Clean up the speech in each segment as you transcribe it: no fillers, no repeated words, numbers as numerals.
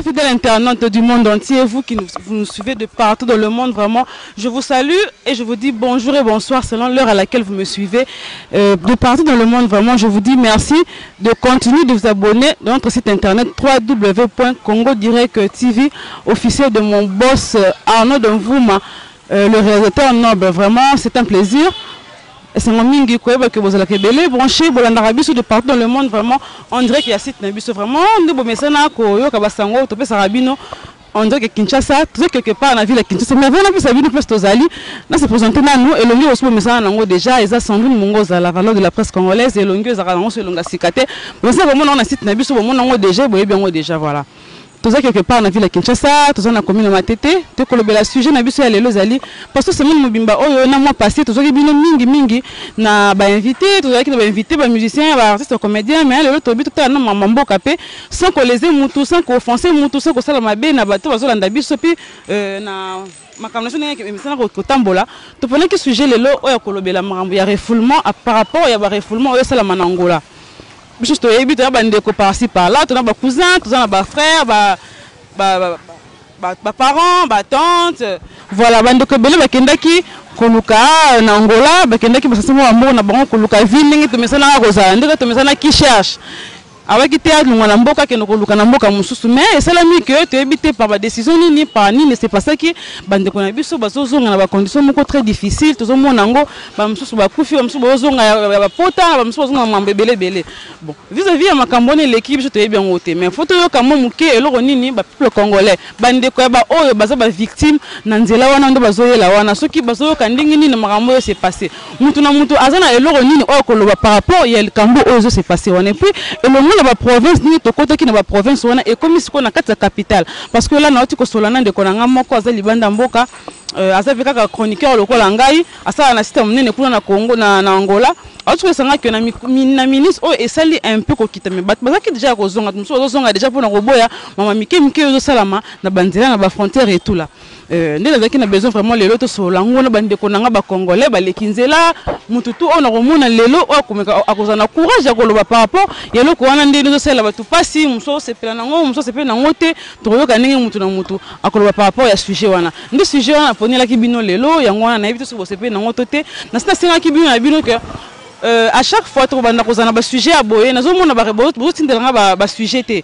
Fidèles internautes du monde entier, vous qui nous, vous nous suivez de partout dans le monde, vraiment, je vous salue et je vous dis bonjour et bonsoir selon l'heure à laquelle vous me suivez. De partout dans le monde, vraiment, je vous dis merci de continuer de vous abonner dans notre site internet www.congodirecttv, officiel de mon boss Arnaud Mvouma, le réalisateur noble. Vraiment, c'est un plaisir. Esengo mingi koyeba ke bozalaka ebele branché, bolandaka biso de partout dans le monde. Vraiment, on dirait qu'il y a site na biso, vraiment nde bomesana koyoka basango topesaka bino on dirait que Kinshasa, toza quelque part na ville ya Kinshasa. Mais vraiment, napesa bino place tozali, na se présenter nanu. Elongi oyo bomesana nango déjà eza Sandrine Mongoza, la valeur de la presse congolaise. Elongi oyo ezalaka nango so elonga sika te, bomesana bomona yango na site na biso, bomona yango déjà, boyebi yango déjà. Voilà, toza quelque part na ville ya Kinshasa, toza na commune ya Matete. Tokolobela sujet na biso ya lelo ezali parce que semaine mobimba oyo na mois passé tozwaki bino mingi mingi na bainvité. Tozalaki na bainvité, bamusicien, baartiste, bacomédien. Mais lelo toyebi totala na mama mboka mpe sans koléser mutu, sans kooffenser mutu, sans kosala mabe na bato bazolanda biso. Mpe na makambo na biso ndenge emisana kotambola, toponaki sujet lelo oyo ya kolobela makambo ya refoulement, par rapport ya barefoulement oyo esalama na Angola. Biso toyebi, toza bandeko par-ci par-là, toza bacousin, toza na bafrère, baparent, batante. Voilà, bandeko ebele bakendaki koluka na Angola, bakendaki basasi mwa bamboko na bango koluka vie ndenge tomesanaka kozala, ndenge tomesanaki cherche awaki te alongwa na mboka, akende koluka na mboka mosusu. Mais esalami ke toyebi te par badécision nini, par nini esepasaki, bandeko na biso bazozonga na bacondition moko très difficile. Tozomona yango, bamosusu bakufi, bamosusu bazozonga ya bapota, bamosusu bazonga na mambo ebele ebele. Bon, vis-à-vis ya makambo wana eleki, biso toyebi yango te, mais faut toyoka mo moke eloko nini bapeuple congolais, bandeko ya baoyo baza bavictime na nzela wana nde bazoyela wana, soki bazoyoka ndenge nini makambo oyo se passe. Mutu na mutu aza na eloko nini oyo koloba par rapport ya likambo oyo ezo se passe wana. Et puis elongo na baprovince, ndenge tokotaki na baprovince wana, ekomi sikoyo na kati ya capitale. Parce que là nauti kosola na ndeko na nga moko aza libanda mboka, aza mpe kaka chroniqueur lokola ngai, asala na site monene kuna na Congo, na Angola. Auti koyesanga ke na ministre oyo esali un peu kokita, mais bato bazalaki déjà ya kozonga, mosusu bazozonga déjà mpona koboya mama mike mike oyo ezosalama na banzela, na bafrontière et tout là. Nde nazalaki na besoin vraiment lelo tosolola yango na bandeko na nga bacongolais baleki nzela. Motu tu oyo nakomona lelo oyo akomeka, akozala na courage ya koloba par rapport ya eloko wana, ndenge ezosalela bato mpasi. Mosu osepela nango, mosu osepela nango te. Tokoyoka ndenge motu na motu akoloba par rapport ya sujet wana. Nde sujet wana naponelaki bino lelo yango wana. Nayebi te soki bosepeli nango to te. Nasi nasengaki bino na bino ke à chaque fois tokobanda kozala na basujet ya boye, nazomona bozotindela nga basujet te.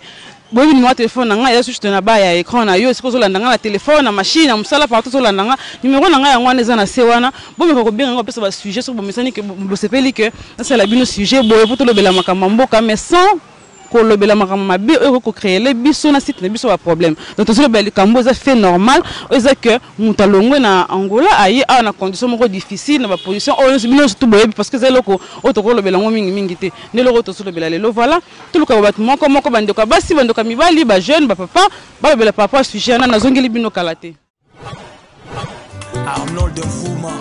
Boyebi numéro ya telefone na ngai eza juste na ba ya écran na yo. Esika ozolanda ngai na telefone, na machine, na mosala, partout ozolanda nga, numéro na ngai yango wana eza na se wana. Bomeka kobenga ngai, bopesa basujet soki bomesani ke bosepeli ke nasala bino sujet boye po tolobela makambo ya mboka, mais sans kolobela makambo mabe oyo ekoki kocréer biso na site na biso baproblème. Donc tozolobela likambo eza fait normal, oyo eza ke moto alongwe na Angola, aye awa na condition moko difficile, na baposition oyo nyonso bino nyonso tu boyebi, parce que eza eloko oyo tokolobela yango mingimingi te. Nde eloko oyo tozolobela lelo. Voilà, toluka bato moko moko, bandeko ya basi, bandeko ya mibali, bajeune, bapapa, balobela par rapport ya sujet wana. Nazongeli bino kala te. Arnold Mvuma.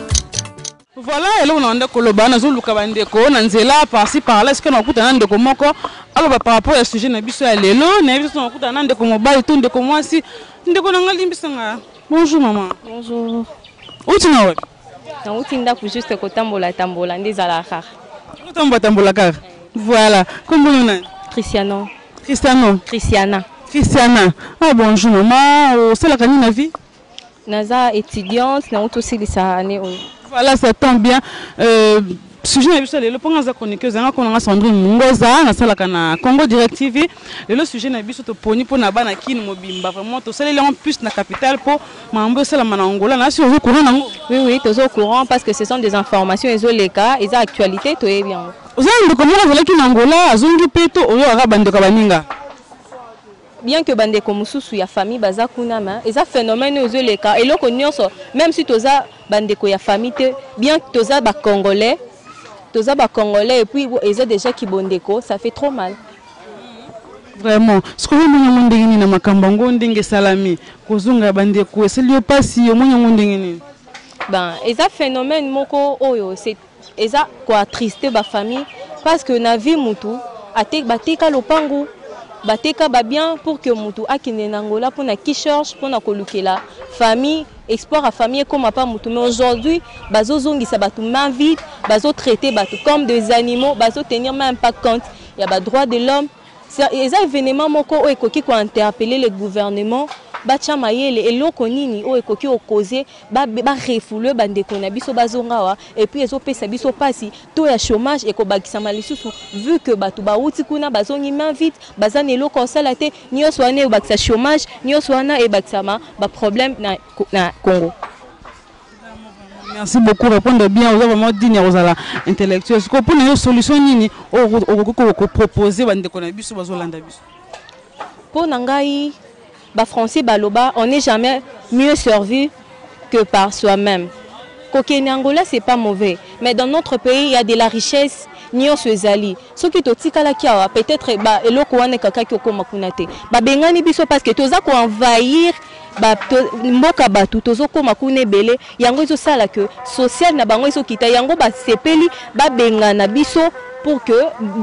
Voilà, eloko na nde koloba, nazoluka bandeko na nzela par-ci par-là. Est-ce que nakutana na ndeko moko aloba par rapport ya sujet na biso ya lelo? Nayebi soki nakutana na ndeko mobali to ndeko mwasi. Ndeko na nga, limbisanga. Bonjour mama. Bonjour. Outi na wapi? Nauti ndako, juste kotambola tambola nde ezalaka kaka. Otambola tambola kaka. Voilà, kombo nani? Cristiano. Cristiano? Christiana. Christiana. Ah, bonjour mama. Osalaka nini na vie? Naza étudiante, nauti osilisa année oyo. Voilà, ça tombe bien, sujet na biso lelo, mponga aza chroniqueuse yanga kona nga Sandrine Mungoza, nasalaka na Congo Direct TV. Lelo sujet na biso toponi mpona bana Kini mobimba. Vraiment tosaleli yango plus na capitale mpo makambo esalama na Angola na si ozo courant nango. Oui, tozo courant parce que ce sont des informations ezoleka, eza actualité, toyebi yango. Oza na ndeko moko azalaki na Angola, azongi mpe, to oyokaka bandeko ya baninga? Bien que bandeko mosusu ya famille baza kuna, ma eza phénomène oyo ezoleka. Eloko nyonso, même si toza bandeko ya famille te, bien que toza bacongolais, toza bacongolais et puis eza déjà kibondeko, ça fait trop mal. Vraiment, sikoyo omoni yango ndenge nini na makambo yango ndenge esalami, kozonga ya bandeko esali yo mpasi, omoni yango ndenge nini? Ben, eza phénomène moko oyo c'est eza koattriste bafamille, parce que na vie mutu bateka lopangu, bateka babien pour que mutu akende na Angola mpona kicherche, mpona kolukela famille, espoir ya famille ekóma pa mutu. Mais aujourd'hui bazozongisa bato main vide, bazotraite bato comme des animaux, bazotenir même pas compte ya badroit de l'homme. Eza événement moko oyo ekoki kointerpeller le gouvernement, batya mayele eloko nini oyo ekoki kokoze barefouler bandeko na biso bazonga awa. Et puis ezopesa biso mpasi to ya chômage ekobakisama lisusu, vu que bato bauti kuna bazongi main vide, baza na eloko kosala te. Nyonso wana ebakisa chômage, nyonso wana ebakisama baproblème na Congo. Merci beaucoup, répondre bien. Oza vraiment digne ya kozala intellectuel. Sikoyo, mpona yo, solution nini okoki kopropose bandeko na biso bazolanda biso? Mpo na ngai, bafrançais baloba: "On n'est jamais mieux servi que par soi-même." Kokende Angola, c'est pas mauvais, mais dans notre pays, il y a de la richesse. Nyonso ezali. Soki totikalaki awa, peut-être eloko wana ekakaki okóma kuna te. Babengani biso parce que toza koenvahir mboka bato, tozokóma kuna ebele. Yango ezosala ke social na bango ezokita. Yango basepeli babengana biso pour que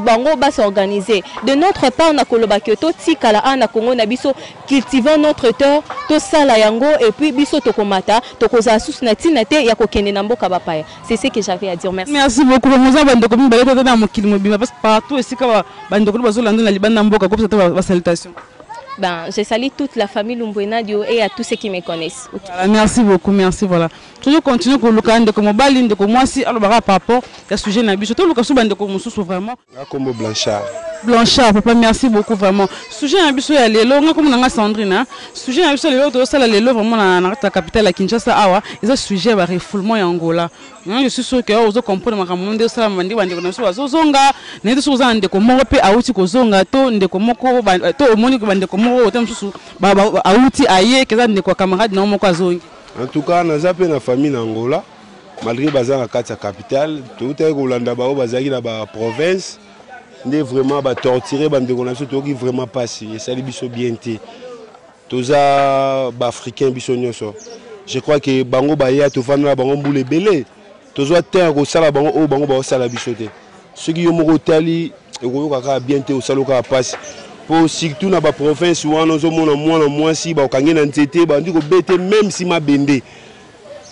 bango bas'organiser. De notre part, na koloba ke totikala awa na Congo na biso, cultivons notre terre, tosala yango, et puis biso tokomata, tokozala susu na ntina te ya kokende na mboka bapaya. C'est ce que j'avais à dire, merci. Merci beaucoup. Moza bandeko mibale tata na mokili mobimba, parce que partout esika bandeko bazolanda na libanda mboka, kopesa te basalutation. Ben, je salue toute la famille Lumbuenadio et à tous ceux qui me connaissent. Okay. Voilà, merci beaucoup, merci. Voilà. Toujours continuer koluka ndeko mobali, ndeko mwasi alobaka par rapport ya sujet na biso. Toluka so bandeko mosusu vraiment. Nga kombo Blanchard. Blanchard, papa, merci beaucoup vraiment. Sujet na biso ya lelo, nga kombo na nga Sandrine, hein. Sujet na biso lelo tozosala lelo vraiment na kati ya capitale ya Kinshasa awa, eza sujet ya ba refoulement ya Angola. Je suis sûr que ozo comprendre makambo nde osalama, nde bandeko na biso bazozonga. Nayebi soki oza na ndeko moko mpe awuti kozonga, to ndeko moko to omoni bandeko moko te mosusu awuti aye, keza ndeko ya camarade na yo moko azongi. En tout cas, naza mpe na famille na Angola, malgré baza na kati ya capitale. Toutaki kolanda bango, bazalaki na baprovince nde vraiment batorture bandeko na biso. Toyoki vraiment mpasi, esali biso bien te. Toza baafricain biso nyonso. Je crois que bango baya, tovanda na bango mbula ebele, tozwa temps ya kosala bango oyo bango baosala biso te. Soki yo moko otali, ekoyoka kaka bien te, osala kaka mpasi, mpo surtout na baprovince wana, ozomona mwana mwasi bakokangi na nzete, bandi kobete même si mabende.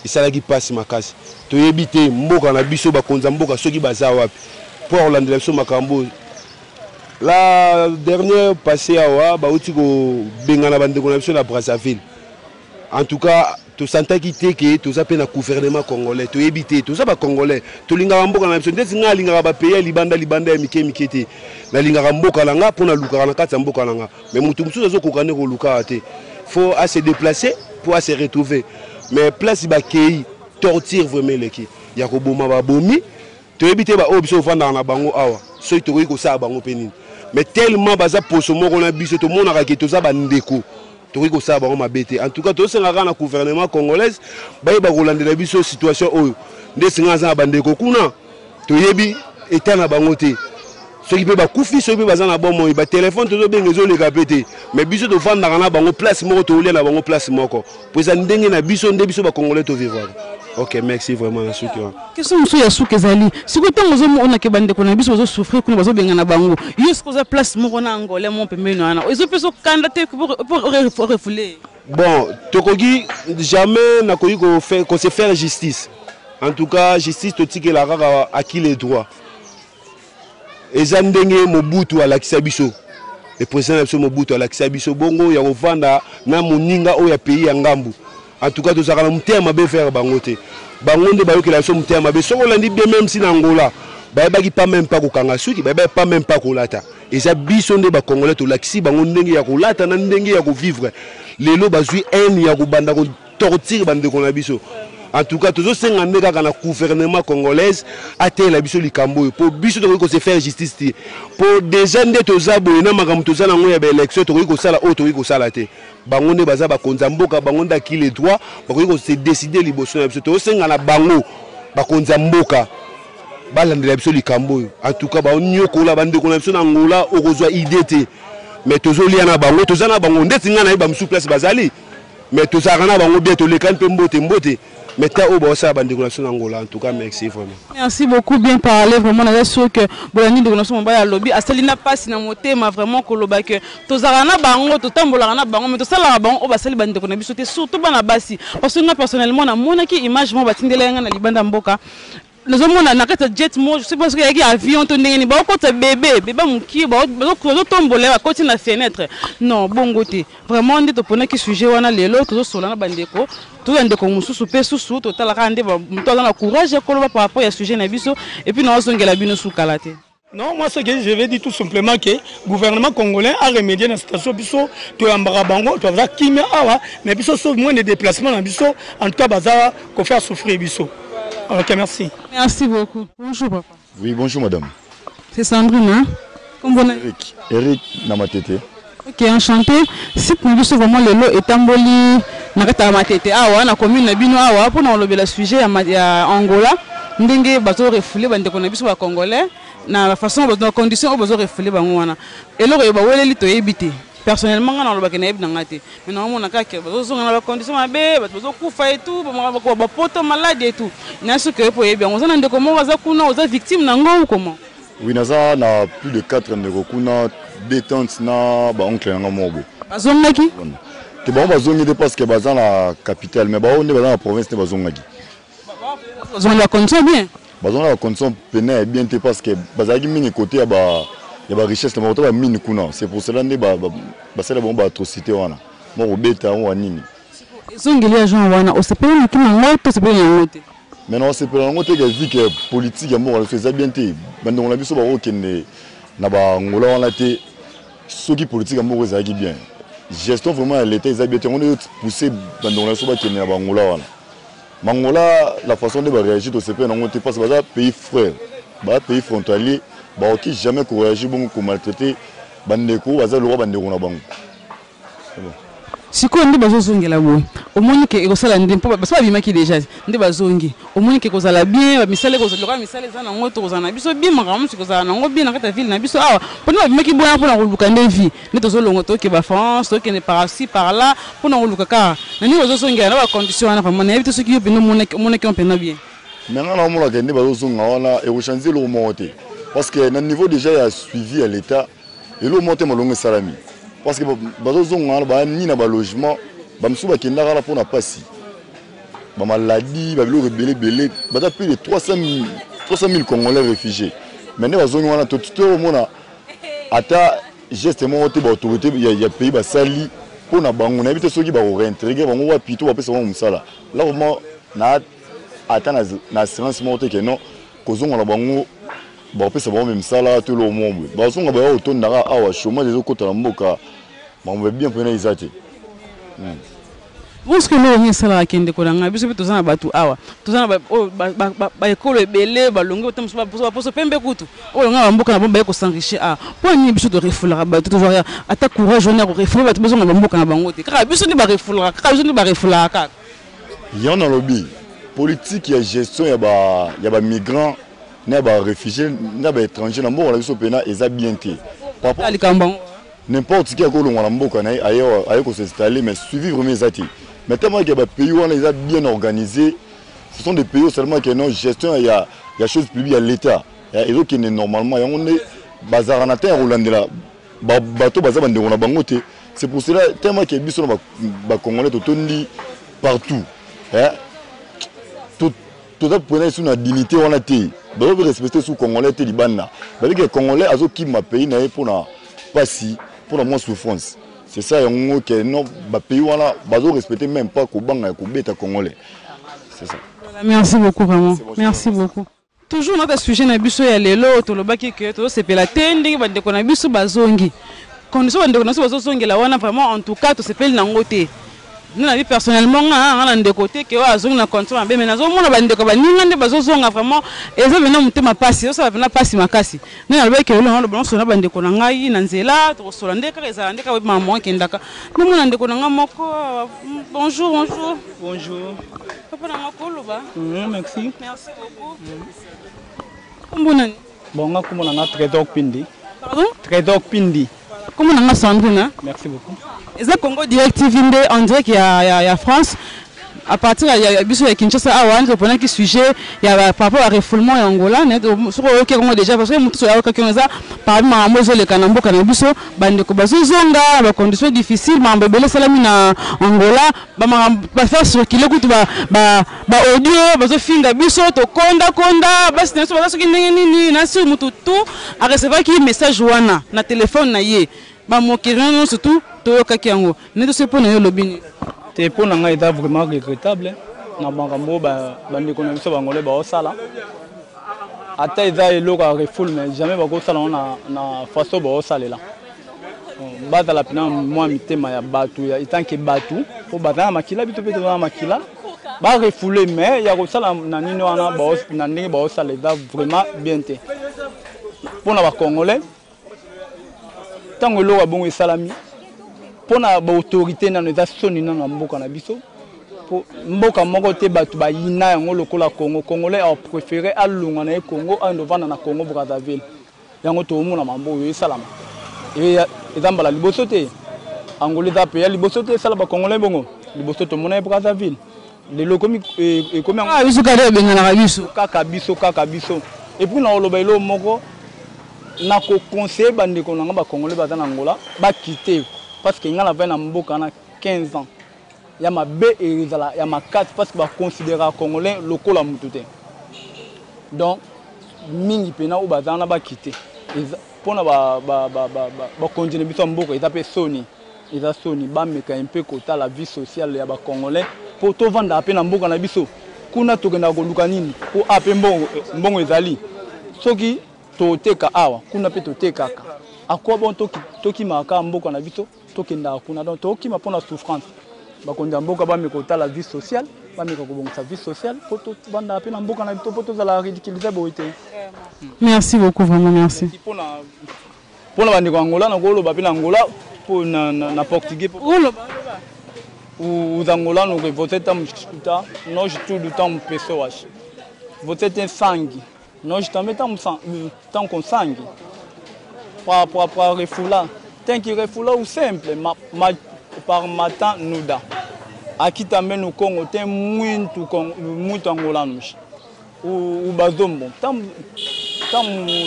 Esalaki mpasi makasi. Toyebi te mboka na biso, bakonzi ya mboka soki baza wapi mpo kolandela biso makambo. La dernière passé awa, bauti kobengana bandeko na biso na Brazzaville. En tout cas, tosantaki te ke toza mpe na gouvernement congolais. Toyebi te, toza bacongolais, tolingaka mboka na biso. Ndeti ngai, alingaka bapays ya libanda libanda ya mike mike te. Nalingaka mboka na nga mpo nalukaka na kati ya mboka na nga. Mais motu mosusu azokoka nde kolukaka te, faut ase déplacer mpo ase retrouver. Mais place bakei, torture vraiment eleki ya koboma, babomi. Toyebi te baoyo biso ovandaka na bango awa soki tokoki kosala bango mpe nini. Mais tellement baza poso moko na biso, tomonaka ke toza bandeko, tokoki kosala bango mabe te. En tout cas, tosengaka kaka na gouvernement congolaise bayeba kolandela biso situation oyo. Nde singa aza na bandeko kuna, toyebi état na bango te, soki mpe bakufi, soki mpe baza na bomoi. Batelefone tozobenga, ezoleka mpe te. Mais biso tovandaka na bango place moko, tokolia na bango place moko, po eza ndenge na biso nde biso bacongolais tovivraka. Ok, merci vraiment na suki wana. Question mosusu ya suki ezali: sikoyo ntango ozomonake bandeko na biso bazosouffrir kuna, bazobengana bango, yo soki oza place moko na Angolais mo pembeni wana, ezopesa okanda te po refouler? Bon, tokoki jamais, nakoki kose faire justice. En tout cas, justice totikela kaka à qui les droits. Eza ndenge Mobutu alakisa biso, le président na biso Mobutu alakisa biso bongo ya kovanda na moninga oyo ya pays ya ngambu. En tout cas, tozalaka na motema mabe vers bango te. Bango nde bayokela biso motema mabe. Soki olandi bien, même si na Angola bayebaki pas même pas kokanga suki, bayebaki pas même pas kolata, eza biso nde bacongolais tolakisi bango ndenge ya kolata na ndenge ya kovivre. Lelo bazwi haine ya kobanda kotortire bandeko na biso. En tout cas, tozosenga nde kaka na gouvernement congolaise ateyela biso likambo oyo, mpo biso tokoki kose faire justice te, mpo déjà nde toza boye na makambo toza nango ya baélection, tokoki kosala oyo tokoki kosala te. Bango nde baza bakonzi ya mboka, bango nde à qui les droits, bakoki kose décider liboso na biso. Tozosenga na bango, bakonzi ya mboka, balandela biso likambo oyo. En tout cas, baonyokola bandeko na biso na Angola, okozwa idée te. Mais tozolia na bango, toza na bango. Ndeti ngai nayeba mosusu place bazali, mais tozalaka na bango bien, tolekani mpe mbote mbote. Mais ta oyo baosala bandeko na biso na Angola, en tout cas, merci vraiment. Merci beaucoup, bien parlé vraiment. Naza sûr que bolandi ndeko na biso mobali alobi, asali na mpasi na motema vraiment koloba ke tozalaka na bango, totambolaka na bango, mais tosalaka bango oyo basali bandeko na biso te, surtout bana basi. Parce que nga personnellement, namonaki image moko batindela nga na libanda mboka. Nazomona na kati ya jet moko, je sais pas soki eyaki avion to ndenge nini, baokotisa bebe bebe mokie, bazotombola, bakoti na fenêtre. Non, bongo te. Vraiment nde toponaki sujet wana lelo, tozosola na bandeko, toza ndeko mosusu mpe susu, totalaka nde moto aza na courage ya koloba par rapport ya sujet na biso, et puis naozongela bino sukala te. Non, moi ce que je vais dire tout simplement que gouvernement congolais a remédié na situation biso toyambaka bango toza kimia awa mais biso sauf moins de déplacement na biso en tout cas baza ko faire souffrir biso. Ok, merci. Merci beaucoup. Bonjour papa. Oui, bonjour madame. C'est Sandrine, hein? Comment on Eric, Eric Namatete. Ok, enchanté. Site na biso vraiment lelo etamboli na kati ya Matete awa na commune na bino awa mpona kolobela sujet ya Angola, ndenge bazo refouler bandeko na biso ba congolais na façon, na condition oyo bazo refouler bango wana. Eloko oyo baweleli toyebi te. Personnellement nga nalobaki nayebi na nga te, mais naomona kaka bazozonga na bacondition mabe, bato bazokufa et tout, bapoto malade et tout. Na soki oyebi oyebi yango, oza na ndeko moko aza kuna, oza victime nango ou comment? Oui, naza na plus de 4 ndeko kuna, deux tantes na baoncle na nga moko boye. Bazongaki? Te, bango bazongi te parce que baza na capitale, mais bango nde baza na province nde bazongaki. Bazonga na bacondition bien? Bazonga na bacondition pene ya bien te parce que bazalaki mingi côté ya ba richesse na bango to bamine kuna. C'est pour cela nde basala bango baatrocité wana, moko kobeta yango wa nini. Ezongeli ya genre wana, osepeli noki nango to osepeli yango te? Mais na osepela yango te, ke vu que politique ya mboka na biso eza bien te, bandeko na biso bakokende na bangola wana te. Soki politique ya mboka ezalaki bien, gestion vraiment ya l'État eza bien te, yango nde pousse bandeko na biso bakende na bangola wana. Mangola, la façon nde baréagir, tosepeli nango te parce que baza pays frère, baza pays frontalier, bakoki jamais koréagir bongo, komaltraiter bandeko baza lokwa bandeko na bango. Sikoyo nde bazozongela boye, omoni ke ekosala nde mpo basi babimaki déjà, nde bazongi, omoni ke kozala bien, bamisala lokola misala eza nango, tokozala na biso bien, makambo mosusu kozala nango bien na kati ya ville na biso awa, mpo nde babimaki boya mpona koluka nde vie, nde tozolongo, tokende bafrance, tokende par-ci par-là mpona koluka kaka na ndenge bazozongela na bacondition wana. Vraiment nayebi te soki yo mpenza omonaki yo mpenza bien. Mais nga naomonaka nde bazozonga wana ekochange eloko moko te parce que na niveau déjà ya suivi ya l'État, eloko moko te malongo esalami parce que bazozonga wana baya ni na balogement. Bamosusu bakendaka wana mpona mpasi, bamaladi, babiloko ebele ebele. Baza plus de 300 000 Congolais réfugiés, mais nde bazongi wana tokomona ata geste moko te baautorité ya pays basali mpo na bango. Nayebi te soki bakoréintégrer bango wapi to bapesa bango mosala. Là vraiment na ata na assurance moko te ke non, kozonga na bango bakopesa bango me misala to eloko moko boye. Bazonga baya kotondaka awa, chômage ezokota na mboka, makambo ya bien mpena eza te. Parce que eloko nini esalaka ke ndeko na ngai, biso mpe toza na bato awa, toza na oyo baekolo ebele balongi ota mosusu baposo pembe kutu oyo longa bamboka na bango baye kosenrichir awa, mpo nini biso torefoulaka bato? Tozwaka ata courage wana ya korefouler bato bazonga bamboka na bango te? Kaka biso nde barefoulaka, kaka biso nde barefoulaka kaka. Yango nalobi, politique ya gestion ya bamigrant na ya baréfugié na baétranger na mboka na biso mpena eza bien te. Likambo yango. N'importe qui akolongwa na mboka na ye aye kos'installer, mais suivi vraiment eza te. Mais tellement ke bapays wana eza bien organisé, ce sont des pays oyo seulement ke non, gestion ya chose publique ya l'État ezokende normalement, yango nde bazalaka na temps ya kolandela bato baza bandeko na bango te. C'est pour cela, tellement ke biso na bacongolais totondi partout, toza mpena esu na dignité wana te, bazoki respecter su Congolais te libanda. Babiki Congolais azokima pays na ye mpona mpasi, mpona mwa souffrance, c'est ça. Yango ke non, bapays wana bazorespecte même pas, kobanga ya kobeta Congolais, c'est ça. Voilà, merci beaucoup vraiment. Bon, merci beaucoup. Toujours notre sujet na biso ya lelo, tolobaki ke tozosepela te ndenge bandeko na biso bazongi, condition bandeko na biso bazozongela wana. Vraiment, en tout cas tosepeli nango te. Nde na bi personnellement nga na ndeko te ke oyo azongi na condition mabe, mais nazomona bandeko baninga nde bazozonga, vraiment eza mpena motema pasi, ezosala mpena pasi makasi. Nde nalobaki ke lelo naloba nyonso na bandeko na ngai na nzela, tokosola nde kaka ezala nde kaka oyeba mama akendaka. Namona ndeko na ngai moko. Bonjour, bonjour. Bonjour. Papa na nga, koloba. Merci. Merci beaucoup. Kombo nani? Bon, nga kombo na nga Trésor Pindi. Pardon? Trésor Pindi. Kombo na nga Sandrine. Merci beaucoup. Eza Congo Direct TV nde en direct ya France. À partir ya biso ya Kinshasa awa nde toponaki sujet ya par rapport ya refoulement ya Angola. Soki oyoki yango déjà, parce que moto soki ayokaki yango, eza parmi makambo ezoleka na mboka na biso. Bandeko bazozonga na bacondition difficile, makambo ebele esalami na Angola, bamakambo bafaire circuler kutu baaudio, bazofinga biso, tokondakonda basi na biso baza soki ndenge nini. Na sur motu tout arecevaki message wana na telefone na ye, bamokeri nyonso tout toyokaki yango. Nde soki mpo na yo olobi nini? Te, mpo na ngai eza vraiment regrettable na makambo oyo bandeko na biso bangolais baosala. Ata eza eloko ya refoule, mais jamais bakosala yango na façon baosalela. Bazala mpena mwa mitema ya bato ya etanke bato mpo baza na makila, biso mpe toza na makila. Barefoule, mais ya kosala na nini wana, na ndenge baosala, eza vraiment bien te mpona bacongolais. Ntango eloko ya bongo esalami mpona baautorité nano, eza soni nano ya mboka na biso, po mboka moko te bato bayina yango lokola Congo. Congolais apréféré alongwa na ye Congo, ando ovanda na Congo Brazzaville. Yango toomona mambo oyo esalama, eza mbala liboso te. Angola eza pe ya liboso te esala bacongolais bongo. Liboso tomona ye Brazzaville, lelo ekomi ekomi Biso kaka ebenganaka biso. Kaka biso, kaka biso. Et puis na koloba eloko moko, na koconseille bandeko na nga bacongolais baza na Angola bakite, parce que nga navai na mboka na 15 ans, ya mabe ezala ya makasi, parce que baconsidéraka congolais lokola mutu te. Donc mingi mpena oyo baza wana bakite mpona bakonzi na biso ya mboka. Eza mpe soni, eza soni. Bameka mpe kotala vie sociale ya bacongolais mpo tovandaka mpe na mboka na biso. Kuna tokendaka koluka nini? Mpo a mpe mbongo, mbongo ezali. Soki toteka awa, kuna mpe totekaka akwa bon, tokimaka kaka mboka na biso, tokendaka kuna. Donc tokima mpona souffrance. Bakonzi ya mboka bameka kotala vie sociale, bameka kobongisa vie sociale mpo tovandaka mpe na mboka na biso, mpo tozala ridiculisé boye te. Merci beaucoup, vraiment merci. Mpona bandeko ya Angola, nakoloba mpe na Angola mpo na portugais. Oloba. Os angolanos que você estamos escutar, nós tudo estamos pessoas. Você tem sangue, nós também estamos, estamos com sangue. Para refular, tem que refular o simples, mas par matin nous dá. Aqui também no Congo tem muito, muito angolanos. O Bazombo, estamos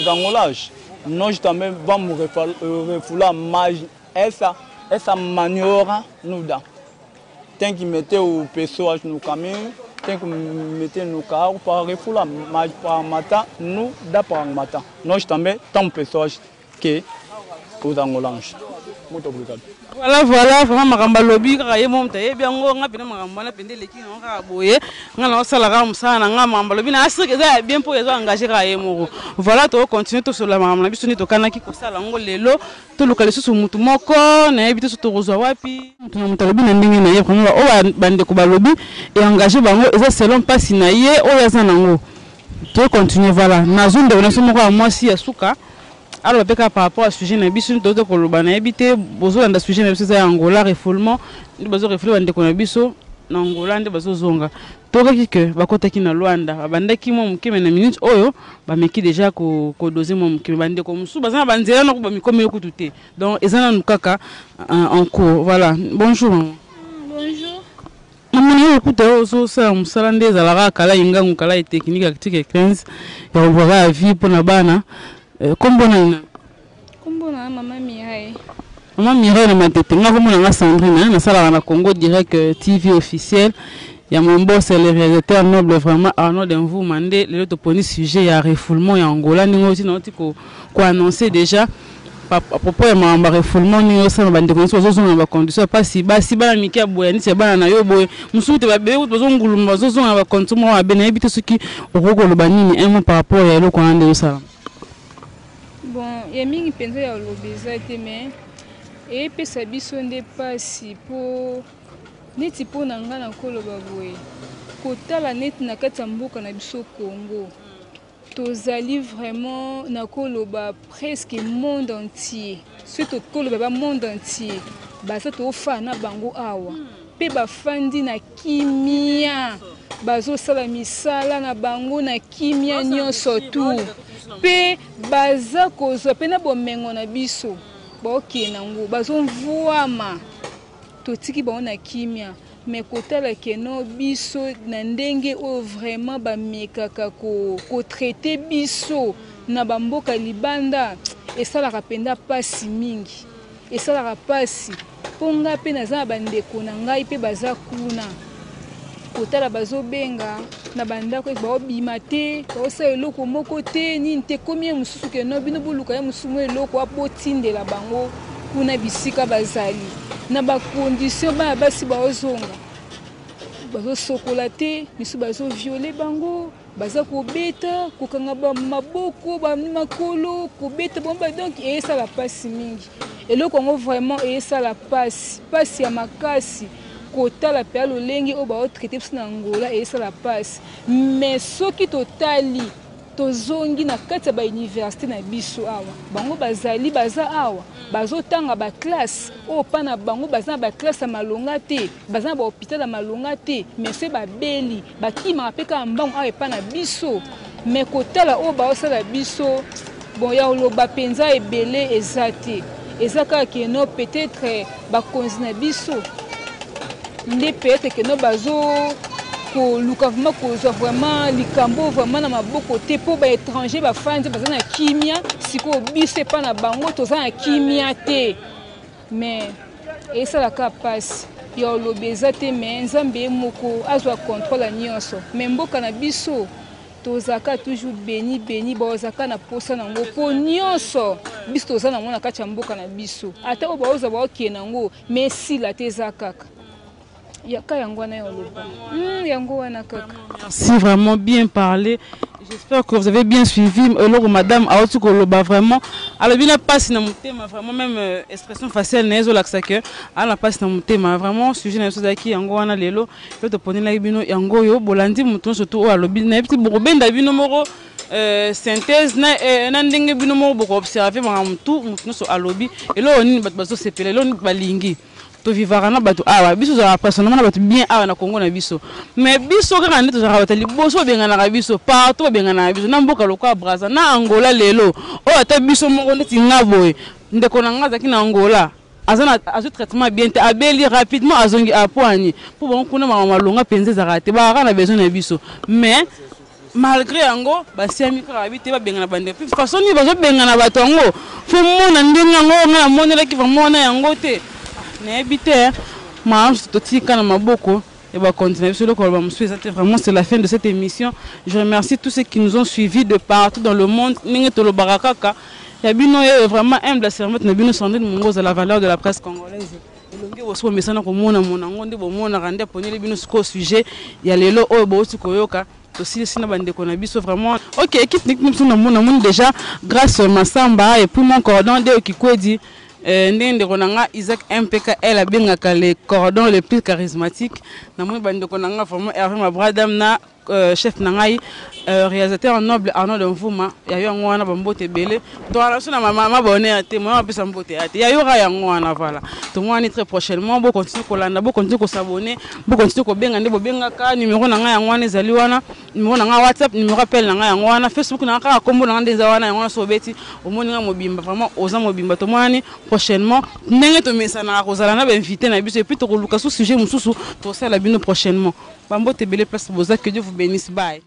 angolanos. Nós também vamos refular, mas essa maniobra não dá. Tem que meter o pessoas no caminho, tem que meter no carro para refular, mas para matar, não dá para matar. Nós também estamos pessoas que os angolanos. Muito obrigado. Voilà, vraiment makambo alobi kaka ye mo moto ayebi yango. Nga mpena makambo wana mpenza eleki nango kaka boye. Nga na osala kaka mosala na nga. Makambo alobi na asirike eza ya bien mpo eza engage kaka ye moko. Voilà, tokocontinue tosolola makambo na biso nde tokanaki kosala yango lelo. Toluka lisusu mutu moko, nayebi te so tokozwa wapi. Moto na moto alobi na ndenge na ye. Vraiment oyo bandeko balobi engage bango, eza selon mpasi na ye oyo aza nango. Tocontinue. Voilà, nazwi ndeko na biso moko ya mwasi ya suka, aloba mpe kaka par rapport à sujet na biso toza koloba. Nayebi te bozolanda sujet na biso, eza ya Angola, refoulement nde bazorefouler bandeko na biso na Angola nde bazozonga. Tokaki ke bakɔtaki na Lwanda, babandaki mwa moke, mais na minute oyo bameki déjà kodoser mwa moke. Bandeko mosusu baza na banzela nako bamikomeli kutu te. Donc eza nanu kaka en cours. Voilà, bonjour maman. Bonjour. Namoni oyo okuta oyo ozosala mosala nde ezalaka kala ingangu kala ye technique article 15 ya kolobaka ya vie mpona bana. Kombo nani? Kombo na mama Mireille. Mama Mireille na Matete. Nga kombo na nga Sandrine, nasalaka na Congo Direct TV officiel ya mon boss le réalisateur noble, vraiment Arnaud Demvuma. Nde lelo toponi sujet ya refoulement ya Angola, ndenge oti nauti koannonce déjà à propos ya makambo ya refoulement, ndenge osala bandeko nyonso bazozonga na bacondition ya mpasi. Basi, bana mike ya boye, neti ya bana na yo boye, mosusu te, babebe kutu bazonguluma, bazozonga na bacondition moko mabe. Nayebi te soki okoki koloba nini, un mot par rapport ya eloko wana nde osala. Bon, ya mingi mpenza ya koloba eza te, mais eyepesa biso nde mpasi, mpo neti mpo na ngai nakoloba boye, kotala neti na kati ya mboka na biso Congo, tozali vraiment nakoloba presque monde entier, soki tokoloba ba monde entier baza, tofaa na bango awa mpe bafandi na kimia, bazosala misala na bango na kimia nyonso tu, mpe baza kozwa mpe na bomengo na biso, baokende yango, bazomvwama. Totiki bango na kimia mais kotala que non biso na ndenge oyo vraiment bamekaka ko ko traiter biso na ba mboka libanda esalaka penza pasi mingi. Esalaka pasi po nga pe naza na ba ndeko na ngai pe baza kuna kotala bazo benga na ba ndako ete bao bima te bao sala eloko moko te nini te ekomi ye mosusu ke no bino boluka ye mosusu mwa eloko wa botindela bango kuna bisika bazali na ba condition bana basi baozonga bazosokola te misusu bazo viole bango baza kobeta kokanga ba maboko ba makolo kobeta bango ba donc eyesala mpasi mingi eloko yango vraiment eyesala mpasi mpasi ya makasi kotala mpe lolenge oyo baotraite biso na Angola eyesala mpasi mais soki totali tozongi na kati ya bauniversité na biso awa bango bazali baza awa bazotanga baklasse oyo mpa na bango baza na baklasse ya malonga te baza na bahôpital ya malonga te mais soki babeli Bakimaka pe kaka mbangu awa epa na biso mais kotala oyo baosala biso bon ya koloba penza ebele eza te eza kaka que non peut etre bakonzi na biso nde peut etre que non bazo koluka vraiment kozwa vraiment likambo vraiment na maboko te mpo ba étranger bafandi baza na kimia sikoyo biso epa na bango toza na kimia te. Mais esala ka pasi ya oloba eza te mais nzambe ye moko azwa controle ya nionso mais mboka na biso tozalaka toujours beni beni baozalaka na posa na ngo po nionso biso toza na ngo na kati ya mboka na biso ata oyo baozwa baokende na ngo mais esila te eza kaka Yaka yango wana ya oloba. Yango wana kaka. Merci vraiment bien parlé. J'espère que vous avez bien suivi eloko madame awuti koloba vraiment alobi na pasi na motema vraiment même euh, expression faciale na ye ezolakisa que aza na pasi na motema vraiment sujet na biso ezalaki yango wana lelo mpe toponelaki bino yango oyo bolandi moto nyonso tu oyo alobi nayebi te bokobenda bino moko euh, synthèse na, euh, na ndenge bino moko bokoobserve makambo tu moto nyonso alobi eloko nini bato bazosepela eloko nini balingi To vivaka na batu awa biso tozalaka personnellement na batu bien awa na Congo na biso mais biso kaka nde tozalaka batu ya liboso babenganaka biso partout babenganaka biso na mboka lokola Brazza na Angola lelo oyo ata biso moko ndeti nga boye ndeko na nga azalaki na Angola aza na azwi traitement bien te abeli rapidement azongi apoani mpo bango kuna makambo malonga mpenza ezalaka te bakaka na besoin na biso mais Malgre yango basiami kaka babi te babengana bandeko mpe façon nini bazobengana bato yango fo mona ndenge yango ngai namonelaki vraiment wana yango te ah, nayebi te maman totika na maboko ya bakonzi na biso eloko baloba mosusu eza te vraiment c'est la fin de cette émission je remercie tous ceux qui nous ont suivis de partout dans le monde ndenge tolobaka kaka ya bino ye vraiment humble servante na bino Sandrine Mongoza la valeur de la presse congolaise elongi bosi bomesana komona mona yango nde bomonaka nde aponeli bino sikoyo sujet ya lelo oyo bouti koyoka tosilisi na bandeko na biso vraiment ok équipe niki biso namoni déjà grâce masamba et puis mon cordon deo kikwedi euh, ndenge ndeko na nga isaac mpkl abengaka le cordon le plus charismatique namoni bandeko na nga vraiment herve mabradam na Euh, chef na ngai euh, réalisateur noble Arnaud Mvuma ya yo yango wana bambote ebele toala biso na mama bonheur te moya bapesa mbote ya te ya yo ra yango wana voilà tomwani très prochainement bo continue kolanda bo continue kosabonner bo continue kobenga nde bobengaka numéro na ngai yango wana ezali wana numéro na ngai WhatsApp numéro appel na ngai yango wana Facebook na ngai kaka kombo na ngai nde eza wana yango wana so obeti omoni ngai mobimba vraiment oza mobimba tomonani prochainement ndenge tomesanaka kozala na bainvité na biso epuis tokoluka sous sujet mosusu tosala bino prochainement Ba mbote ebele place boza que Dieu vous benisse bye.